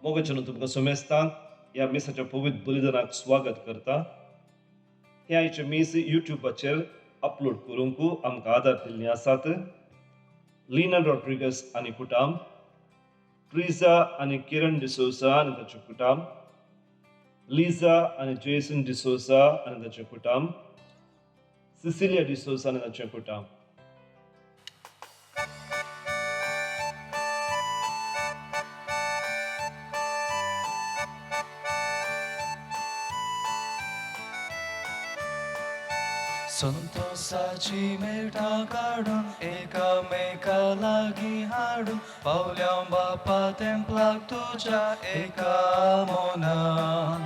मोगाच्यान तुमकां समेस्तांक ह्या मिसाच्या पवित्र बलिदानाक स्वागत करता. हें आयचें मीस युट्यूबाचेर अपलोड करूंक आमकां आदार दिल्ली आसात लिना रॉड्रिगस आनी कुटाम, ट्रिजा आनी किरण डिसोजा आनी ताचें कुटाम, लिजा आनी जेसन डिसोजा आनी ताचें कुटाम, सिसिलिया डिसोजा आनी ताचें कुटाम. संतोषाची मेटां काडून एकामेका लागीं हाडून पावल्या बापा तेंपलाक तुज्या एका मनान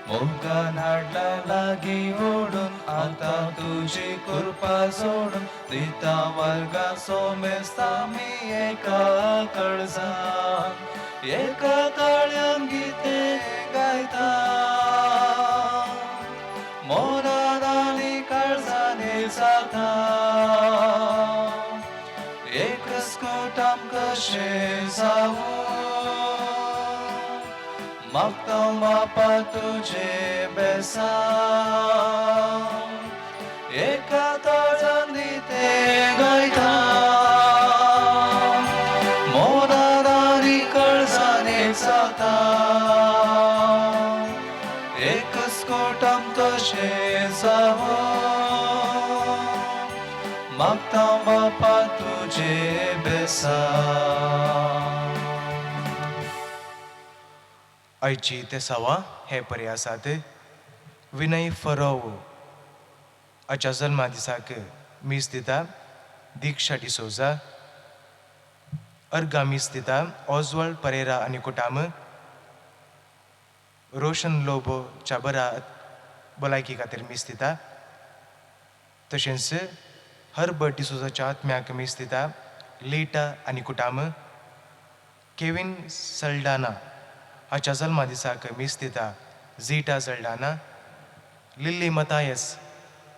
मोगान हाडल्या लागीं ओडून आतां तुजी कृपा सोडून दिता वर्गा सोमेस्ता आमी एका कळसान एका ताळ्यान गीते गायता मोनान आनी काळजांनी जाता एकच कुटाम कशें जावूं मागता बापा तुजें बेसांव एका ताळ्यान ते गायता मोनान आनी काळजांनी जाता एकच कोटाम तशें जावं मागता बापा तुजें बेसांव. आयची तेसावा हे परी आसात. विनय फरोव हाच्या जल्मा दिसाक मीस दिता दीक्षा डिसोजा, अर्गा मीस दिता ऑजवॉल्ड परेरा आनी कुटाम, रोशन लोबो च्या बरा भलायकी खातीर मीस दिता, तशेंच हर्बर्ट डिसोजाच्या आत्म्याक मीस दिता लीटा आनी कुटाम, केविन सल्डाना हाच्या जल्मा दिसाक मीस दिता झिटा सल्डाना, लिल्ली मतायस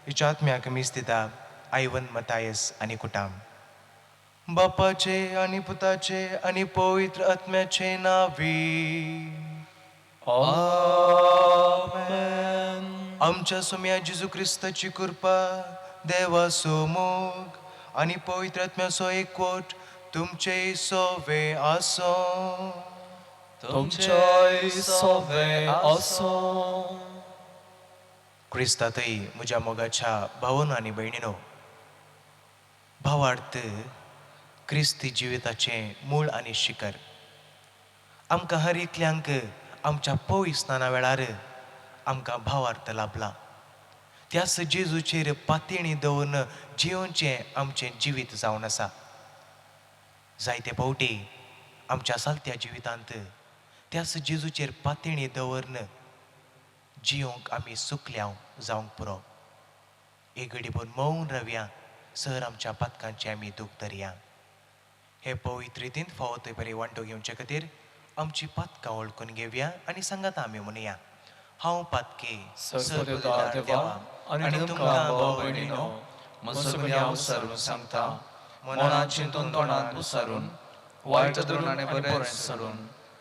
हिच्या आत्म्याक मीस दिता आयवन मतायस आनी कुटाम. बापाचे आनी पुताचे आनी पवित्र आत्म्याचे नावी आमेन. आमच्या सोम्या जेजू क्रिस्ताची कृपा, देवाचो मोग आनी पवित्र आत्म्याचो एकवट तुमचे सोवे आसो. तुमच्याय सोवे आसो. क्रिस्तातय म्हज्या मोगाच्या भावनो आनी भयणीनो, भावार्थ क्रिस्ती जिविताचें मूळ आनी शिखर. आमकां हर एकल्यांक आमच्या पवित्र स्नाना वेळार आमकां भावार्थ लाभला. त्याच जेजूचेर पातयेणी दवरून जियोवचें आमचें जिवीत जावन आसा. जायते फावटी आमच्या चलत्या जिवितांत त्याच जेजूचेर पातयेणी दवरून जियोंक आमी सुकल्या जावंक पुरो. एक घडी भर मौन रावया सर आमच्या पातकांचें आमी दूख धरया. हे पवित्र रितीन फावो थंय बरे वांटो घेवचे खातीर आमची पातकां वळखून घेवया आनी सांगाता आमी म्हणुया, हांव पातकी. सर्वदेवता देवा आनी तुमकां भाव भयणीनो, म्हजो गुन्यांव सारून सांगता. मनान चिंतून, तोंडान पुसारून, वायट धरून आनी बरें सोडून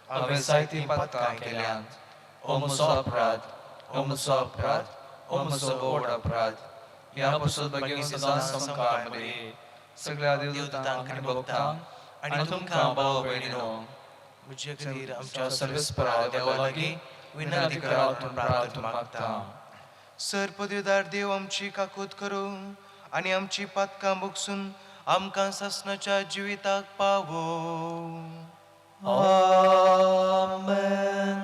हांवें जायतीं पातकां केल्यांत. ओ म्हजो अपराध, ओ म्हजो अपराध, ओ म्हजो व्हड अपराध. ह्या पसून भगिनी सदांच संकार मरी, सगळ्या देवदूतांक आनी भक्तांक आनी तुमकां भाव भयणीनो, म्हजे खातीर आमच्या आमच्या सर्वेस्परा देवा लागीं विनंती करात म्हूण प्रार्थना मागता. सर पदवीदार देव आमची काकूत करूं आनी आमची पातकां भोगसून आमकां सासणाच्या जिविताक पावो. आमेन.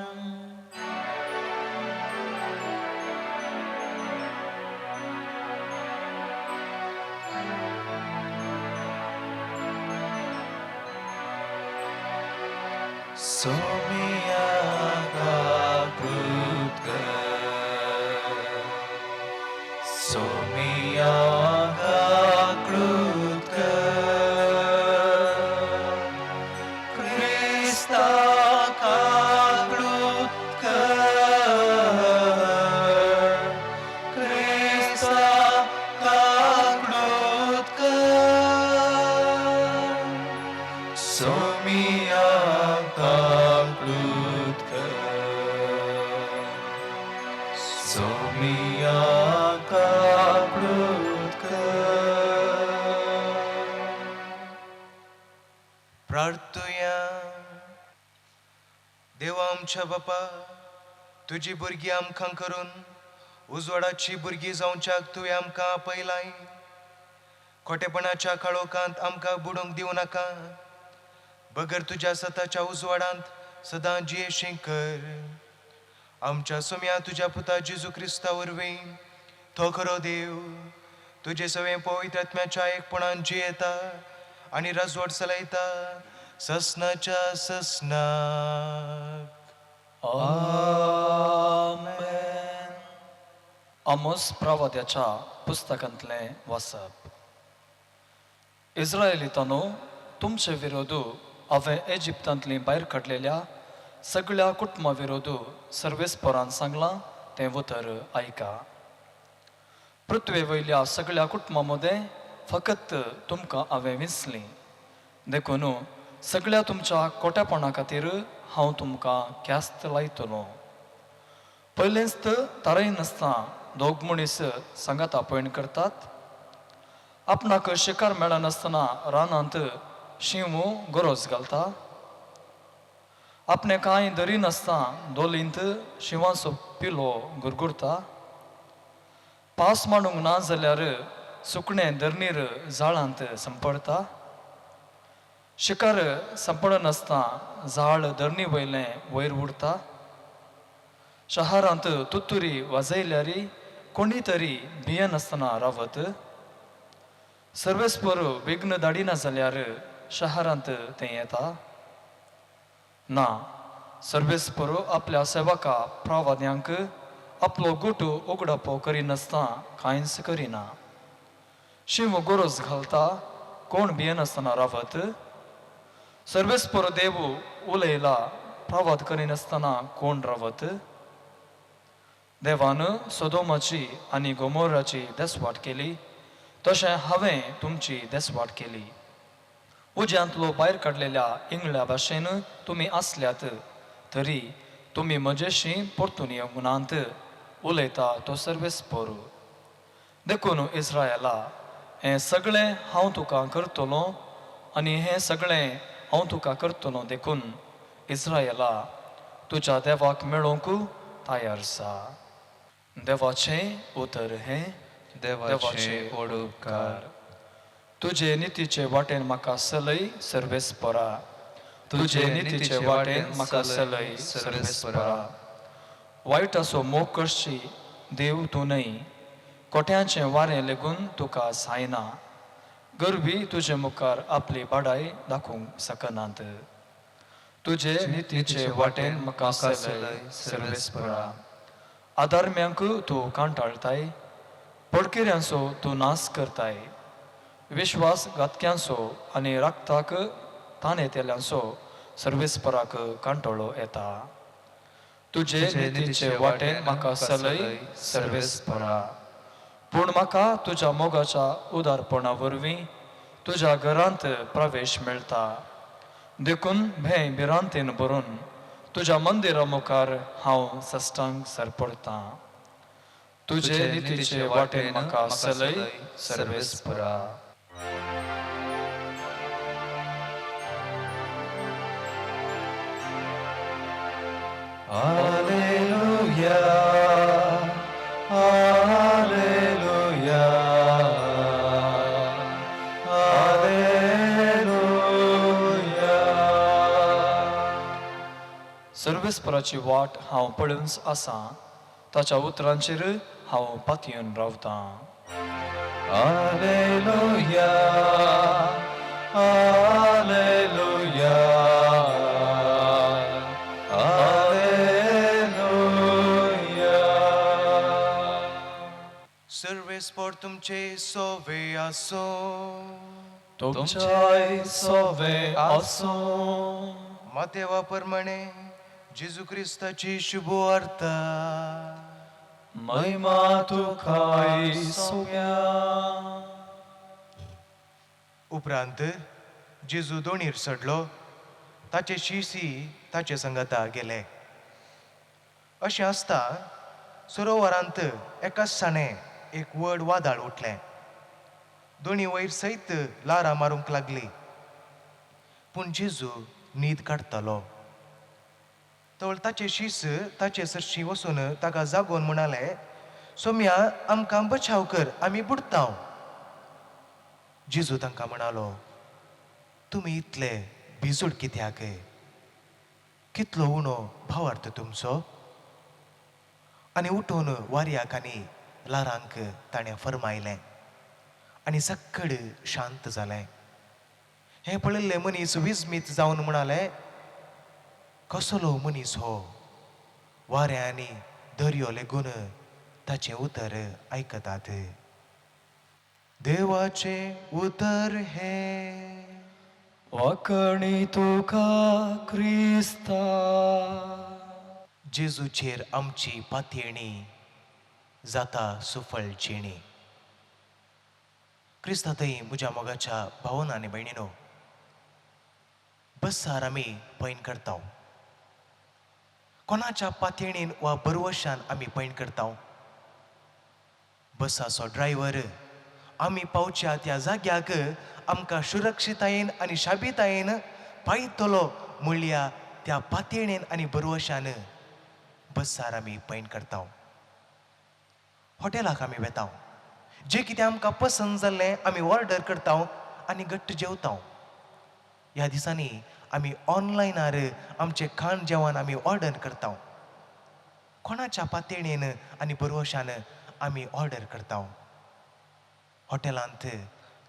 सोमिया काकूत कर, सोमिया काकूत कर, क्रिस्ता काकूत कर, क्रिस्ता काकूत कर, सोमिया काकूत. प्रार्थुया. देवा आमच्या बापा, तुजी भुरगीं आमकां करून उजवाडाची भुरगीं जावच्याक तुवें आमकां आपयलाय. खोटेपणाच्या काळोखांत आमकां बुडूंक दिवं नाका, बगर तुज्या सताच्या उजवाडांत सदां जियेशीं कर. आमच्या सोम्या तुज्या पुता जेजू क्रिस्ता वरवीं, तो खरो देव, तुजे सवें पवित्र आत्म्याच्या एकपणान जियेता आनी राजवट चलयता ससनाच्या ससनाक. आमेन. आमोस प्रवाद्याच्या पुस्तकांतलें वाचप. इस्रायलितानो, तुमचे विरोध हांवें इजिप्तांतलीं भायर काडलेल्या सगळ्या कुटुंबा विरोध सर्वेस्परान सांगलां तें उतर आयका. पृथ्वे वयल्या सगळ्या कुटुंबां मदें फकत तुमकां हांवें विंचलीं, देखून सगळ्या तुमच्या कोट्यापणा खातीर हांव तुमकां ख्यास्त लायतलो. पयलेंच तारय नासतना दोग मनीस सांगात पयण करतात. आपणाक शिकार मेळनासतना रानांत शींव गरज घालता. आपणें कांय धरी नासतना दोलींत शिंवाचो पिलो गुरगुरता. पावस मांडूंक ना जाल्यार सुकणें धरणीर जाळांत सांपडटा. शिकार सांपडनासतना जाळ धरणी वयलें वयर उरता. शहरांत तुतुरी वाजयल्यार कोणी तरी भियेनासतना रावत. सर्वेस्पर विघ्न धाडिना जाल्यार शहरांत तें येता ना. सर्वेस्पर आपल्या सेवका प्रवाद्यांक आपलो गुट उगडापो करिनासतना कांयच करिना. शिंव गरज घालता, कोण भियेनासतना रावत. सर्वेस्पर देव उलयला, प्रवाद करिनासतना कोण रावत. देवान सोदोमाची आनी गोमोराची देसवाट केली, तशें हांवें तुमची देसवाट केली. उज्यांतलो भायर काडलेल्या इंगळ्या भाशेन तुमी आसल्यात, तरी तुमी म्हजेशी परतून येवंक नात, उलयता तो सर्वेस्पर. देखून इस्रायला, हें सगळें हांव तुका करतलो आनी हें सगळें हांव तुका करतलो. देखून इस्रायला, तुज्या देवाक मेळोवंक तयार जा. देवाचें उतर हें. देवाचे व्हड उपकार. तुजे नितीचे वाटेन म्हाका सलय सर्वेस्परा, तुजे नितीचे वाटेन म्हाका सलय सर्वेस्परा. वायटाचो मोग करची देव तूं न्हय, कोट्यांचें वारें लेगून तुका जायना. गरबी तुजे मुखार आपली बाडाय दाखोवंक शकनात. तुजे नितीचे वाटेन म्हाका सलय सर्वेस्परा. आदारम्यांक तूं कांटाळटाय, पडकिऱ्यांचो तूं नाश करताय. विश्वास घातक्यांचो आनी रक्ताक ताण येतल्यांचो सर्वेस्पराक कांटोळो येता. तुजे नितीचे वाटेन म्हाका सलय सर्वेस्परा. पूण म्हाका तुज्या मोगाच्या उदारपणा वरवीं तुज्या घरांत प्रवेश मेळटा. देखून भंय भिरांतेन भरून तुज्या मंदिरा मुखार हांव सश्टांग सरपडतां. तुजे नितीचे वाटेन म्हाका सलय सर्वेस्परा. Alleluia, Alleluia, Alleluia. सर्वेस्पराची वाट हांव पळोवंच आसा, ताच्या उतरांचेर हांव पातयेवन रावतां. Alleluia, Alleluia, Alleluia. सर्वेस्पर तुमचे सोवे आसो. तुमच्याय सोवे आसूं. मातेवा प्रमाणे जेजू क्रिस्ताची शुभ वार्ता. महिमा तुकाय सोम्या. उपरांत जेजू दोणीर चडलो, ताचे शिसी ताचे संगता गेले. अशें आसता सरोवरांत एकाच साणें एक व्हड वादळ उठलें. दोणी वयर सयत ल्हारां मारूंक लागली. पूण जेजू न्हीद काडटालो. तवळ ताचे शीस ताचे सरशी वचून ताका जागोवन म्हणाले, सोम्या, आमकां बचाव कर, आमी बुडताव. जेजू तांकां म्हणालो, तुमी इतले भिजूड कित्याक? कितलो उणो भावार्थ तुमचो? आनी उठून वाऱ्याक आनी ल्हारांक ताणें फर्मायलें आनी सक्कड शांत जालें. हें पळयल्ले मनीस विस्मीत जावन म्हणाले, कसलो मनीस हो? वारें आनी दर्यो लेगून ताचें उतर आयकतात. देवाचें उतर हें. वाकणी तुका क्रिस्ता. जेजूचेर आमची पातयेणी जाता सुफळ जिणी. क्रिस्तांतय म्हज्या मोगाच्या भावना आनी भयणीनो, बसार आमी पैण करता. कोणाच्या पातयेणीन वा बरवशान आमी पैण करता? बसाचो ड्रायव्हर आमी पावच्या त्या जाग्याक आमकां सुरक्षितायेन आनी शाबीतायेन पायतलो म्हणल्या त्या पातयेणेन आनी बरवशान बसार आमी पैण करता. हॉटेलाक आमी वेता, जें कितें आमकां पसंत जाल्लें आमी ऑर्डर करता आनी घट्ट जेवता. ह्या दिसांनी आमी ऑनलायनार आमचें खाण जेवण आमी ऑर्डर करता. कोणाच्या पातयेणेन आनी बरवशान आमी ऑर्डर करता? हॉटेलांत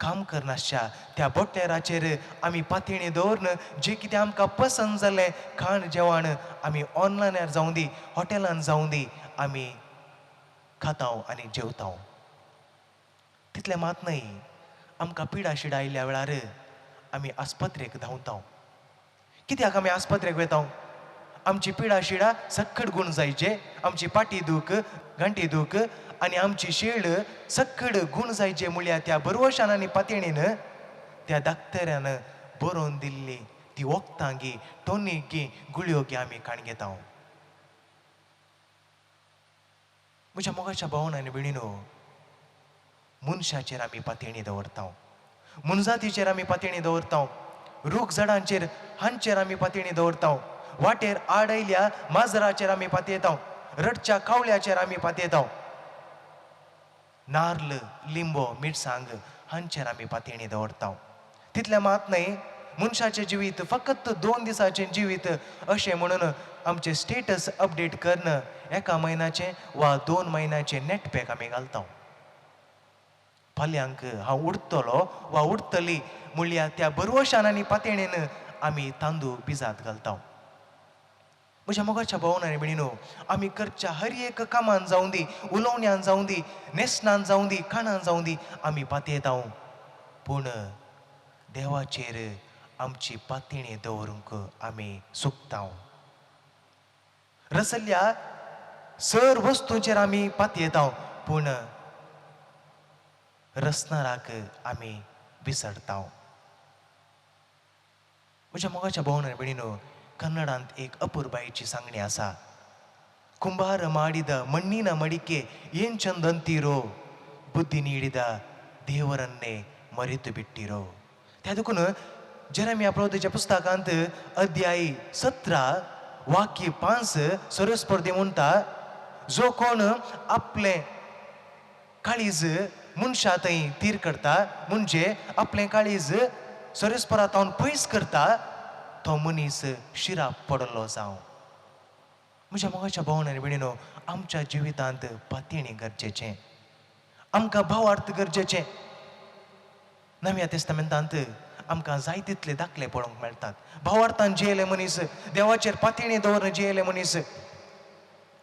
काम करनासच्या त्या बोटेराचेर आमी पातयेणी दवरून जें कितें आमकां पसंत जाल्लें खाण जेवण आमी ऑनलायनार जावं दी, हॉटेलांत जावं दी, आमी खाता आनी जेवता. तितलें मात न्हय, आमकां पिडा शिडा आयिल्ल्या वेळार आमी आस्पत्रेक धांवता. कित्याक आमी आस्पत्रेक वता? आमची पिडा शिडा सक्कड गूण जायचे, आमची पाटी दूख, गांठी दूख आनी आमची शेळ सक्कड गूण जायचे म्हणल्यार त्या बरवशान आनी पातयेणीन त्या डाक्टरान बरोवन दिल्ली ती वखदां गी, टॉनीक गी, गुळयो गी आमी काण घेता. म्हज्या मोगाच्या भावन आनी भयणीनो, मनशाचेर आमी पातयेणी दवरता, मनजातीचेर आमी पातयेणी दवरता, रूख झाडांचेर हांचेर आमी पातयेणी दवरता, वाटेर आडयल्या माजराचेर आमी पातयेता, रडच्या कावळ्याचेर आमी पातयेता, नार्ल, लिंबो, मिरसांग हांचेर आमी पातयेणी दवरता. तितलें मात न्हय, मनशाचें जिवीत फकत 2 दिसाचें जिवीत अशें म्हणून आमचें स्टेटस अपडेट करून एका म्हयन्याचें वा 2 म्हयन्याचें नेट पॅक आमी घालता. फाल्यांक हांव उडटलो वा उडटली म्हणल्यार त्या बरवशान आनी पातयेणेन आमी तांदूळ बिजात घालता. म्हज्या मोगाच्या भावन आनी भयणीनो, आमी करच्या हर एक कामान जावं दी, उलोवण्यान जावं दी, न्हेसणान जावं दी, खाणान जावं दी, आमी पातयेता. पूण देवाचेर आमची पातयेणी दवरूंक आमी चुकता. रसल्या सर वस्तूंचेर आमी पातयेता, पूण रसणाराक आमी विसरता. म्हज्या मोगाच्या भावन आनी भयणीनो, कन्नडांत एक अपुरबायेची सांगणी आसा. कुंभार ಮಾಡಿದ ಮಣ್ಣಿನ ಮಡಿಕೆ ಏನ್ ಚಂದಂತೀರೋ, ಬುದ್ಧಿ ನೀಡಿದ ದೇವರನ್ನೇ ಮರೆತು ಬಿಟ್ಟಿರೋ. त्या देखून जेरेमिया प्रवतेच्या पुस्तकांत अध्याय 17 वाक्य 5 सरस्पर्धी म्हणटा, जो कोण आपलें काळीज मनशा थंय तीर करता, म्हणजे आपलें काळीज सरस्परातावन पयस करता, तो मनीस शिराप पडलो जावं. म्हज्या मोगाच्या भावन आनी भयणीनो, आमच्या जिवितांत पातयेणी गरजेचें, आमकां भावार्थ गरजेचें. नव्या तेस्तामेंतांत आमकां जाय तितले दाखले पळोवंक मेळटात. भावार्थान जियेले मनीस, देवाचेर पातयेणी दवरून जियेले मनीस.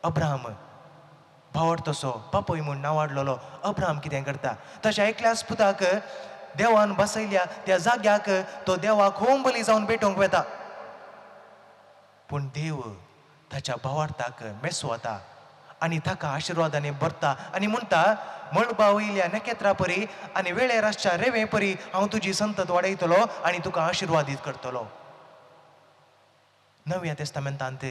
अब्राहम भावार्थाचो बापूय म्हूण नांवाडलेलो अब्राहम कितें करता? ताच्या एकल्याच पुताक देवान बसयल्या त्या जाग्याक तो देवाक होम बली जावन भेटोवंक वता. पूण देव ताच्या भावार्थाक मेसवता आनी ताका आशिर्वादांनी भरता आनी म्हणटा, मळबा वयल्या नखेत्रा परी आनी वेळेर आसच्या रेंवे परी हांव तुजी संतत वाडयतलो आनी तुका आशिर्वादीत करतलो. नव्या तेस्तामेंतांत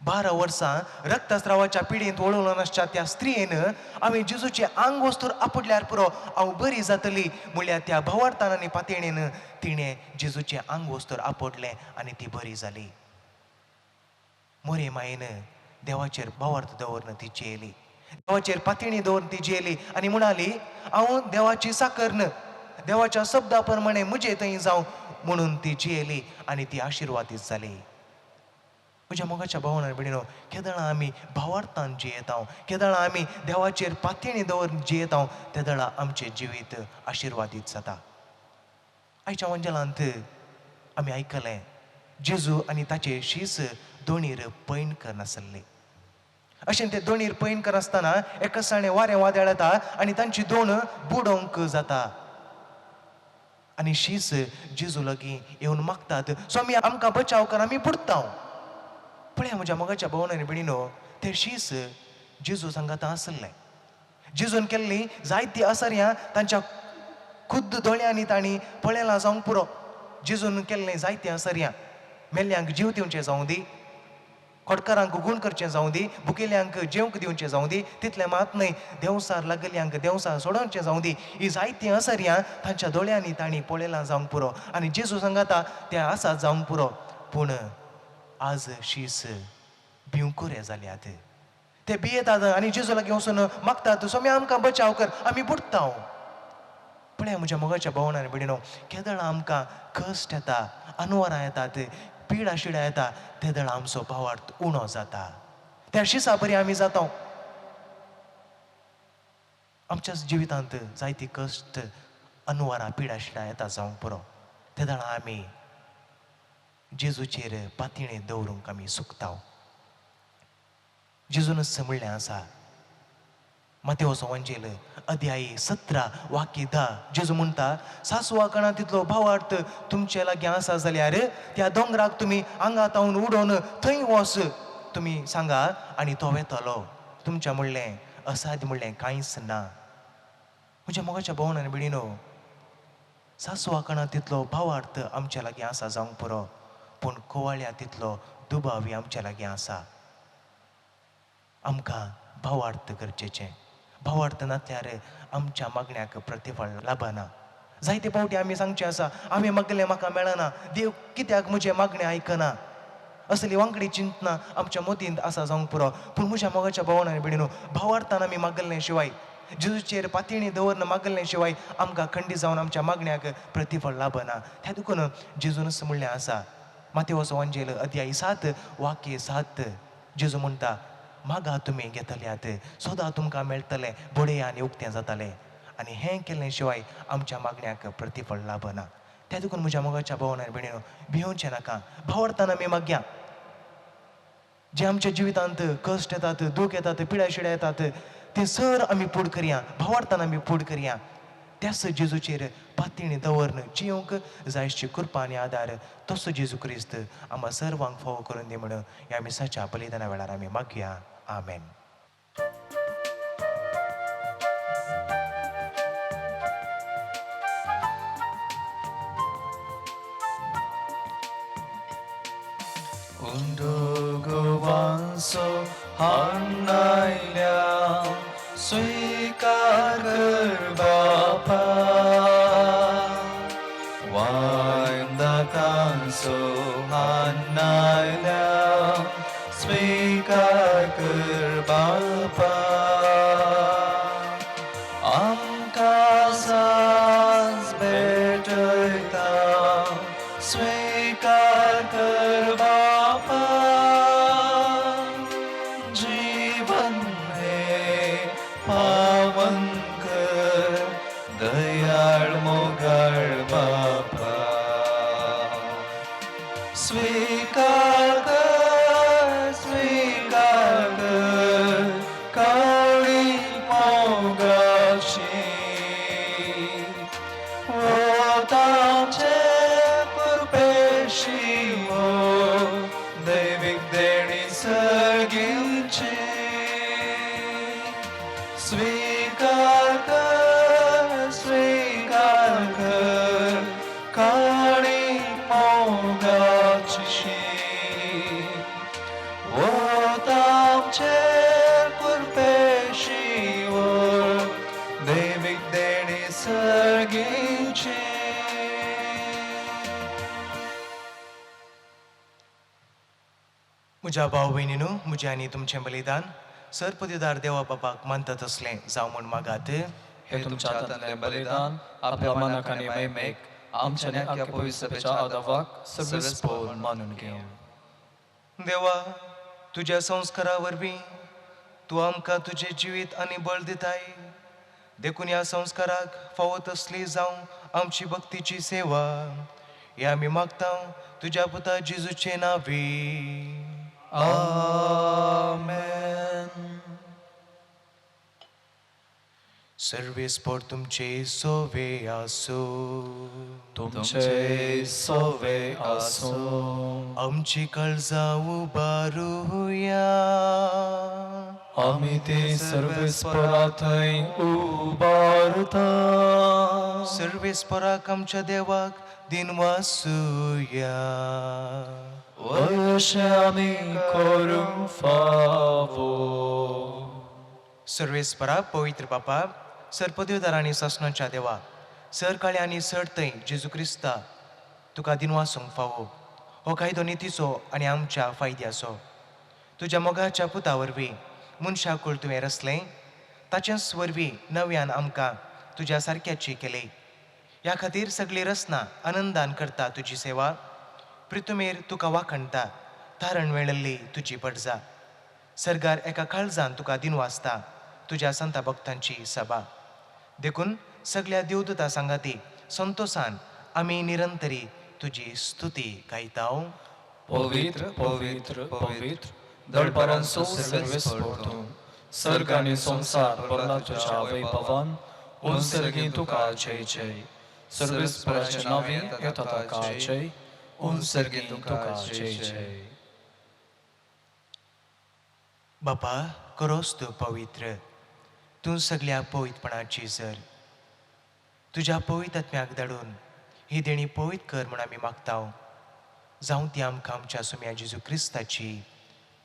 12 वर्सां रक्तस्रावाच्या पिडींत वळून आसच्या त्या स्त्रियेन हांवें जेजूचें आंग वस्तूर आपडल्यार पुरो हांव बरी जातली म्हणल्यार त्या भावार्थान आनी पातयेणेन तिणें जेजूचें आंग वस्तूर आपडलें आनी ती बरी जाली. मोरे मायेन देवाचेर भावार्थ दवरून ती जियेली, देवाचेर पातयेणी दवरून ती जियेली आनी म्हणाली हांव देवाची साकर न्ह, देवाच्या शब्दा प्रमाणे म्हजे थंय जावं म्हणून ती जियेली आनी ती आशिर्वादीत जाली. म्हज्या मोगाच्या भावान आनी भयणीनो, केदळां आमी भावार्थान जियेता, केदळां आमी देवाचेर पातयेणी दवरून जियेता, तेदळां आमचें जिवीत आशिर्वादीत जाता. आयच्या वंजलांत आमी आयकलें जेजू आनी ताचे शीस दोणीर पैण करनासले. अशें ते दोणीर पैण करनासतना एकसाणें वारें वादळ येता आनी तांची दोण बुडोवंक जाता आनी शीस जेजू लागीं येवन मागतात, स्वामी आमकां बचाव कर, आमी बुडता. पळया म्हज्या मोगाच्या भावान आनी भयणीनो, ते शीस जेजू सांगाता आसले. जेजून केल्ली जायती असर्यां तांच्या खुद्द दोळ्यांनी तांणी पळयलां जावंक पुरो. जेजून केल्लें जायतीं असर्यां, मेल्ल्यांक जीव दिवचें जावं दी, खोटकारांक गूण करचें जावं दी, भुकेल्यांक जेवंक दिवचें जावं दी, तितलें मात न्हय देंवसार लागल्यांक देंवसार सोडोवचें जावं दी, ही जायतीं असर्यां तांच्या दोळ्यांनी तांणी पळयलां जावंक पुरो. आनी जेजू सांगाता तें आसा जावंक पुरो. पूण आज शीस भिवकुरे जाल्यात. ते भियेतात आनी जेजू लागीं वचून मागतात, स्वामी आमकां बचाव कर, आमी बुडटा. पळया म्हज्या मोगाच्या भावान आनी भयणीनो, केदळां आमकां कश्ट येता, अनवरां येतात, पिडा शिडा येता, तेदळां आमचो भावार्थ उणो जाता. त्या शिसा बरी आमी जाता. आमच्या जिवितांत जायती कश्ट, अनवरां, पिडा शिडा येता जावंक पुरो. तेदळां आमी जेजूचेर पातयेणी दवरूंक आमी सुकता. जेजूनच म्हणलें आसा, मातेवचो वंजेल अध्याय 17 वाक्य 10, जेजू म्हणटा, सासवा कणा तितलो भावार्थ तुमचे लागीं आसा जाल्यार त्या दोंगराक तुमी आंगा तावन उडोवन थंय वच तुमी सांगा आनी तो वेतलो. तुमच्या म्हणलें असाध्य म्हणलें कांयच ना. म्हज्या मोगाच्या भावान आनी भयणीनो, सासवा कणा तितलो भावार्थ आमच्या लागीं आसा जावंक पुरो, पूण कोवाळ्या तितलो दुबावी आमच्या लागीं आसा. आमकां भावार्थ गरजेचें. भावार्थ नासल्यार आमच्या मागण्याक प्रतिफळ लाभना. जायते फावटी आमी सांगचें आसा, हांवें मागलें म्हाका मेळना, देव कित्याक म्हजें मागणें आयकना, असली वांकडी चिंतना आमच्या मतींत आसा जावंक पुरो. पूण म्हज्या मोगाच्या भावान आनी भयणीनो, भावार्थान आमी मागल्ले शिवाय, जेजूचेर पातयेणी दवरून मागल्ले शिवाय आमकां खंडीत जावन आमच्या मागण्याक प्रतिफळ लाभना. त्या देखून जेजूनच म्हणलें आसा, मातेवचो वंजेल अध्याय 7 वाक्य 7, जेजू म्हणटा, मागा तुमी घेतल्यात, सोदा तुमकां मेळटलें, बडये आनी उक्तें जातलें. आनी हें केल्ले शिवाय आमच्या मागण्याक प्रतिफळ लाभना. त्या देखून म्हज्या मोगाच्या भावान आनी भयणीनो, भियोवचें नाका. भावार्थान आमी मागया. जे आमच्या जिवितांत कश्ट येतात, दूख येतात, पिड्या शिड्या येतात, ते सर आमी पूड करया, भावार्थान आमी पूड करया. त्याच जेजूचेर पातयेणी दवरून जियोंक जायची कृपा आनी आदार तसो जेजू क्रिस्त आमकां सर्वांक फावो करून दी म्हणून ह्या मिसाच्या बलिदाना वेळार आमी मागया. आमेन. उंडुगवांसो हाणायल्या स्वीकार कर बापा, वायंदाकांसो हाणायल्या स्वीकार कर बापा, आमकां साज भेटयता स्वीकार कर बापा, जीवन हे पावन कर दयाळ मोगाळ बापा, स्वीकार कर स्वीकार कर काळी मोगाची, ताचे कृपेशी हो दैविक देणी सर्गीची, स्वीकार कर स्वीकार कर काळी मोगाची, घेवचें. म्हज्या भाव भयणीनू, म्हजें आनी तुमचें बलिदान सरपदीदार देवा बापाक मानतात तसलें जावं म्हूण मागात. हे तुमच्या हातांतलें बलिदान आपल्या मनाक आनी महिमेक आमच्या आनी आख्या पवित्र सभेच्या आदावाक सर्वेस्पोर मानून घेवं. देवा, तुज्या संस्कारा वरवीं तूं आमकां तुजें जिवीत आनी बळ दिताय, देखून ह्या संस्काराक फावो तसली जावं आमची भक्तीची सेवा. हे आमी मागता तुज्या पुता जेजूचे नांवी. आमेन. सर्वेस्पोर तुमचे सोवे आसूं. तुमचे सोवे आसूं. आमची काळजां उबारुया. आमी ती सर्वेस्पोरा थंय उबारता. सर्वेस्पोराक आमच्या देवाक दिनवासुया. अशें आमी करूंक फावो. सर्वेस्परा पवित्र बापा, सरपदवीदार आनी सासणाच्या देवा, सर काळे आनी सर थंय जेजू क्रिस्ता तुका दिनवासूंक फावो. हो कायदो नितीचो आनी आमच्या फायद्याचो. तुज्या मोगाच्या पुता वरवीं मनशाकूळ तुवें रचलें, ताचेच वरवीं नव्यान आमकां तुज्या सारक्याची केली. ह्या खातीर सगळी रचना आनंदान करता तुजी सेवा, प्रितुमेर तुका वाखणटा तारण मेळिल्ली तुजी पडजा. सर्गार एका काळजान तुका दिनवासता तुज्या संता भक्तांची सभा. देखून सगळ्या देवदूता सांगाती संतोसान आमी निरंतरी तुजी स्तुती गायता. पवित्र पवित्र पवित्र दळपारांचो सर्वेस्पोर तूं, सर्ग आनी संवसार भरला तुज्या वैभवान. उंसर्गी तुका जय जय. सर्वेस्पोराच्या नांवी येता ताका जय. उंसर्गी तुका जय जय. बापा, करोस तूं पवित्र, तूं सगळ्या पवित्रपणाची जर. तुज्या पवित्र आत्म्याक धाडून ही देणी पवित्र कर म्हूण आमी मागता. जावं ती आमकां आमच्या सुम्या जेजू क्रिस्ताची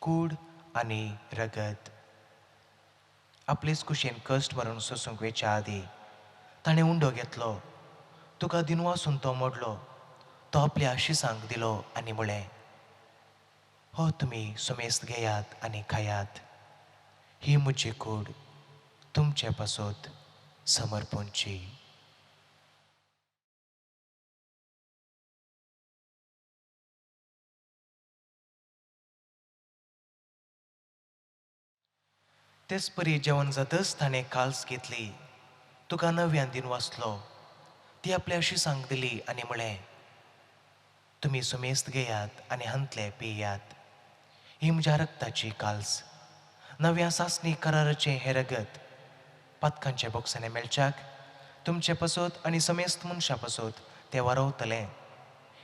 कूड आनी रगत. आपलेच कुशेन कश्ट मरण सोसूंक वेच्या आदीं ताणें उंडो घेतलो, तुका दिनवासून तो मोडलो, तो आपल्या आशिसांक दिलो आनी म्हळें, हो तुमी सुमेस्त घेयात आनी खायात, ही म्हजी कूड तुमचे पासत समर्पणची. तेच परी जेवण जातच ताणें काल्स घेतली, तुका नव्यान दिन वाचलो, ती आपल्या आशिसांक दिली आनी म्हळें, तुमी सुमेस्त घेयात आनी हांतले पियात, ही म्हज्या रक्ताची काल्स, नव्या सासणी कराराचें हें रगत पातकांच्या बोक्सांनी मेळच्याक तुमचे पसत आनी समेस्त मनशां पसत तें वारवतलें.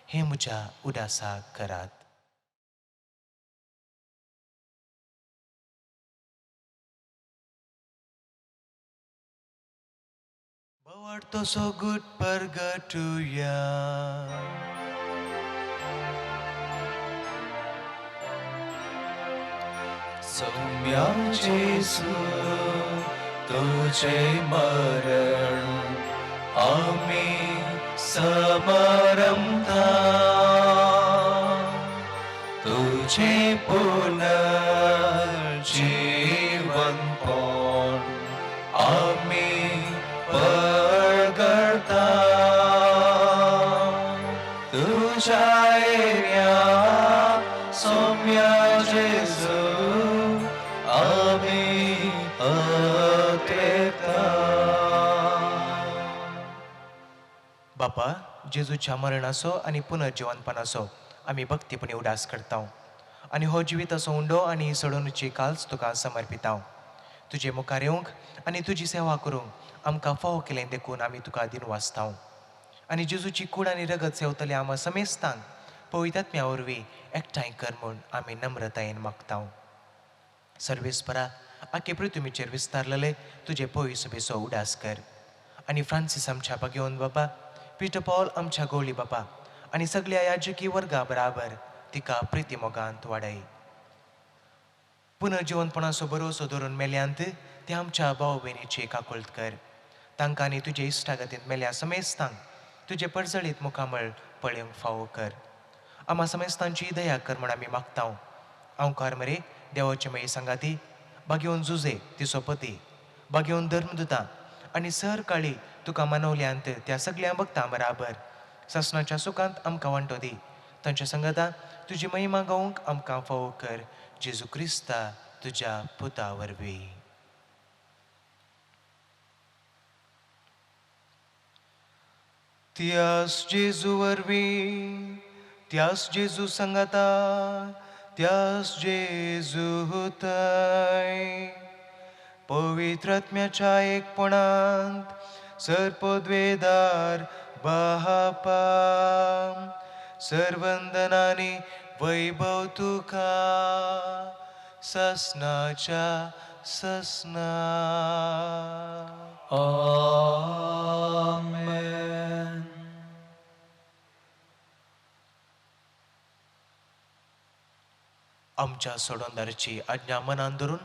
हें म्हज्या उदासाक करात. बोवाळ तसो गुट परगटुया. सौम्या जेजू तुझे मरण आमी समरमता, तुझे पुनर्जीवनपण आमी परगडता. तुझ्या येण्या सौम्या जेजू आमी अतेता. बापा, जेजूच्या मरणाचो आनी पुनर्जिवनपणाचो आमी भक्तीपणी उदास करता आनी हो जिविताचो उंडो आनी सोडोवणेची काल्स तुका समर्पिता. तुजे मुखार येवंक आनी तुजी सेवा करूंक आमकां फावो केलें देखून आमी तुका दिनवासता. आनी जेजूची कूड आनी रगत सेवतले आमा समेस्तांक पवित्र आत्म्या वरवीं एकठांय कर म्हूण आमी नम्रतायेन मागता. सर्वेस्परा, आखे पृथ्वीचेर विस्तारलेले तुजे पवित्र सभेचो उदास कर आनी फ्रांसीस आमच्या बागेवन बाबा, पिटर पॉल आमच्या गोवली बाबा आनी सगळ्या याजकी वर्गा बराबर तिका प्रिती मोगांत वाडय. पुनर्जिवनपणाचो भरोसो धरून मेल्यांत ते आमच्या भाव भयणीची काकुळट कर. तांकां आनी तुजे इश्टागतींत मेल्या समेस्तांक तुजे परजळीत मुखामळ पळोवंक फावो कर. आमा समेस्तांची दया कर म्हण आमी मागता. हांवकार मरे देवाचे मये सांगाती बागेवन जुजे तिचो पती बागेवन धर्मदुतां आनी सर काळी तुका मनवल्यांत त्या सगळ्या भक्तां बराबर ससनाच्या सुखांत आमकां वांटो दी. तांच्या संगता तुजी महिमा गावंक आमकां फावो कर. जेजू क्रिस्ता तुज्या पुता वरवीं. त्यास जेजू वरवीं, त्यास जेजू संगता, त्यास जेजू थंय पवित्र आत्म्याच्या एकपणांत सर्पद्वेदार बापा सर्वंदनानी वैभव तुका ससनाच्या ससना. आमेन. आमच्या सोडोंदाराची आज्ञा मनान धरून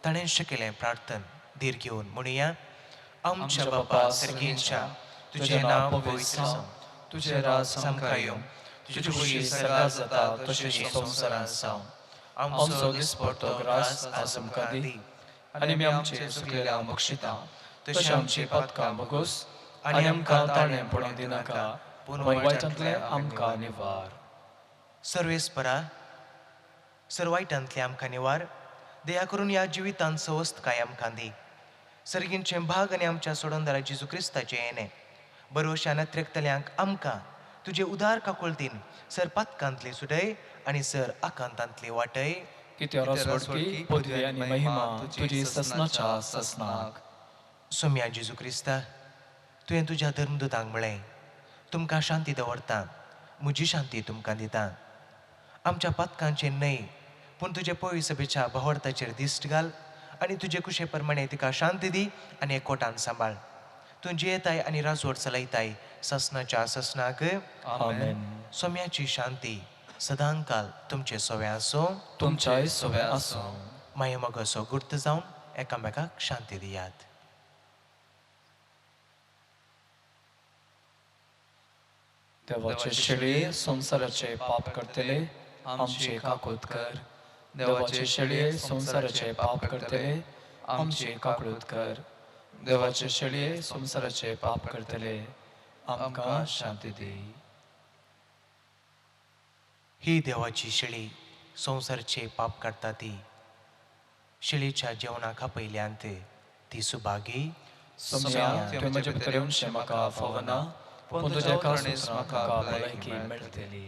ताणें शिकयलें प्रार्थन धीर घेवन म्हणुया. आमच्या बापा सर्गींच्या, तुजें नांव पवित्र जावं, तुजें राज आमकां येवं, तुजी खुशी सर्गात जाता तशें संवसारांत जावं. आमचो दिसपडतो ग्रास आज आमकां दी आनी आमी आमचे चुकलेल्या बक्षिता तशें आमची पातकां भोगोस आनी आमकां ताणें पडूंक दिनाका, पूण वायटांतलें आमकां निवार. सर्वेस्परा सर वायटांतलें आमकां निवार, दया करून ह्या जिवितांत सवस्तकाय आमकां दी. सर्गींचें भाग आनी आमच्या सोडोंदारा जेजू क्रिस्ताचें येणें बरोवश्या नत्रेकतल्यांक आमकां तुजे उदार काकुळतीन सर पातकांतली सुटय आनी सर आकांतांतली वाटय. कित्या रसवडकी पदवी आनी महिमा तुजी ससनाच्या ससनाक. सोम्या जेजू क्रिस्ता, तुवें तुज्या धर्मदुतांक म्हळें, तुमकां शांती दवरता, म्हजी शांती तुमकां दिता. आमच्या पातकांचेर न्हय पूण तुजे पळय सभेच्या भावार्थाचेर दिश्ट घाल आनी तुजे कुशे प्रमाणे तिका शांती दी आनी एकवटान सांबाळ. तूं जियेताय आनी राजवट चलयताय ससनाच्या ससनाक. आमेन. सोम्याची शांती सदांकाल तुमचे सोवे आसूं, तुमच्याय सोवे आसूं. माये मगसो गुर्त जावन एकामेकाक शांती दियात. देवाचे शेळये संवसाराचे पाप करतले आमचे काकूत कर. देवाचे शेळये संवसाराचे पाप करतले आमचे काकूत कर. देवाचे शेळये संवसाराचे पाप करतले आमकां शांती दी. ही देवाची शेळी संवसारचे पाप काडटा ती शेळीच्या जेवणाक आपयल्यांत ती सुभागी. सोम्या, तुवें म्हजे भितर येवचें म्हाका फावना, पूण तुज्या एका सुत्रान म्हाका भलायकी मेळटली.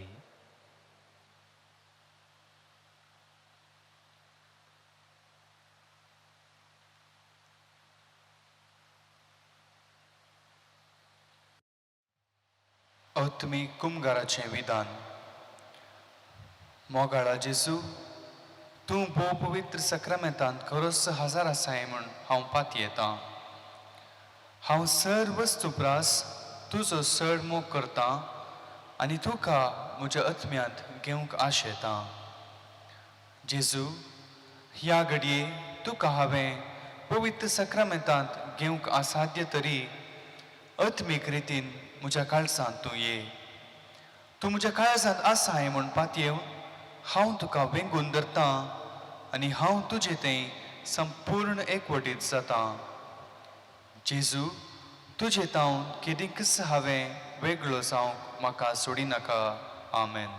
आत्मीक कुमगाराचें विधान. मोगाळा जेजू, तूं भोव पवित्र सक्रामेंतांत खरोच हजार आसाय म्हूण हांव पातयेतां. हांव सर वस्तू प्रास तुजो चड मोग करतां आनी तुका म्हज्या आत्म्यांत घेवंक आशेतां. जेजू, ह्या घडये तुका हांवें पवित्र सक्रामेंतांत घेवंक असाध्य तरी आत्मीक रितीन म्हज्या काळजांत तूं ये. तूं म्हज्या काळजांत आसाय म्हूण पातयेवन हांव तुका वेंगून धरतां आनी हांव तुजे थंय संपूर्ण एकवटीत जातां. जेजू, तुजे तावन केदींकच हांवें वेगळो जावंक म्हाका सोडिनाका. आमेन.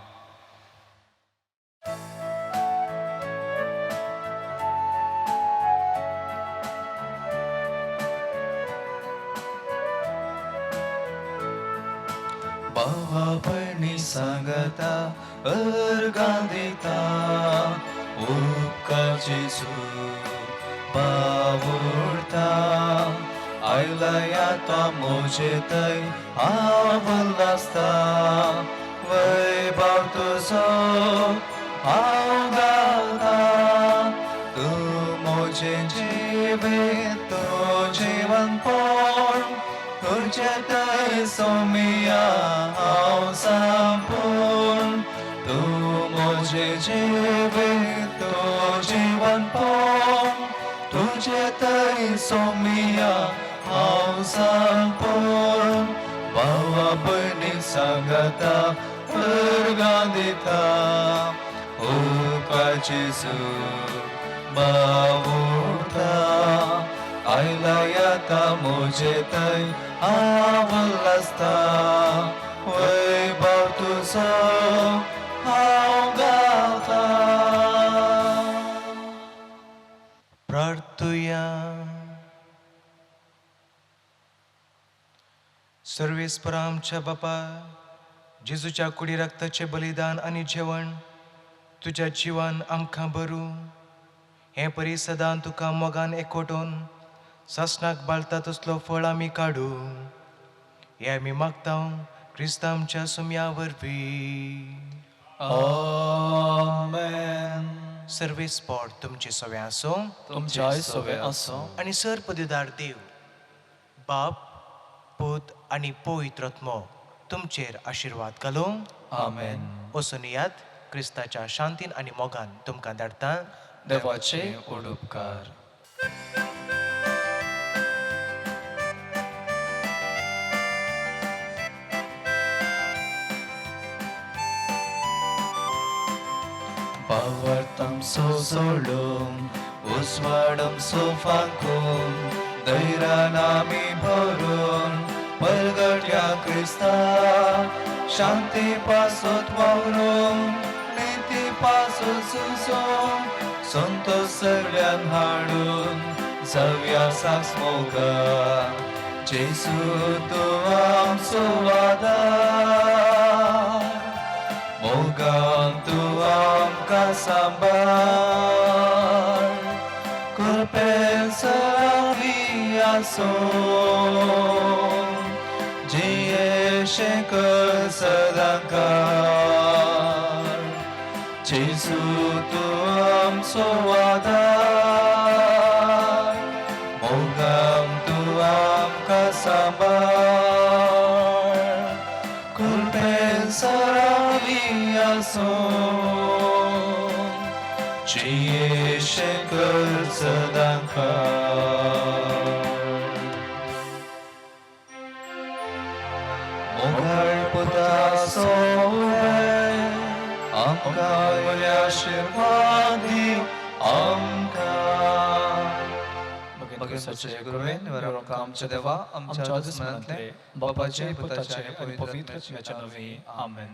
भावा भयणी सांगता अर्गां दिता, उपकार जेजू बावुरता. आयला आता म्हजे थंय हांव नासता, वैभव तुजो हांव गाता. तूं म्हजें जिवीत, तूं जिवनपण, तुजें थंय सोमिया हांव संपूर्ण. तूं म्हजें जिवीत, तूं जिवनपण, तुजें थंय सोमिया हांव सांपोवन भावा भयणी सांगाता वर्गां दिता उपकार जेजू बावुडता आयला येता म्हजे थंय आवल आसता वैभव तुजो हांव गाता. प्रार्थुया. सर्वेस्परा आमच्या बापा, जेजूच्या कुडी रक्ताचें बलिदान आनी जेवण तुज्या जिवान आमकां बरू हें परी सदां तुका मोगान एकवटून सासणाक बाळता तसलो फळ आमी काडू, हें आमी मागता क्रिस्तांव आमच्या सुमया वरवीं. आमेन. सर्वेस्पोर तुमचे सवे आसूं. तुमच्याय सवे आसूं. आनी सर पदवीदार देव बाप, पूत आनी पवित्र आत्मो तुमचेर आशिर्वाद घालूं. आमेन. वचून येयात, क्रिस्ताच्या शांतीन आनी मोगान तुमकां धाडटा. देवाचे व्हड उपकार. भावार्थामसो सोडून उजवाडमसो फांकून धैर्यान आमी भरून परगट्या क्रिस्ता शांती पासत वावरून निती पासत सुजोन संतोष सगळ्यान हाडून जावया साक्ष मोगा. जेजू तूं आमचो आदार, मोगान तूं आमकां सांबाळ, कृपेन सरावी आसूं जियेशें कर सदांकाळ. जेजू तूं आमचो आदार, मोगान तूं आमकां सांबाळ, कृपेन सरावी आसूं जियेशें कर सदांकाळ. मोगाळ पुता सोवे आमकां आशिर्वाद दी आमकां. क्रिस्ताचे कृपेन आमच्या देवा, आमच्या दुस्मनांतले, बापाचे, पुताचे आनी पवित्र आत्म्याच्या नांवी. आमेन.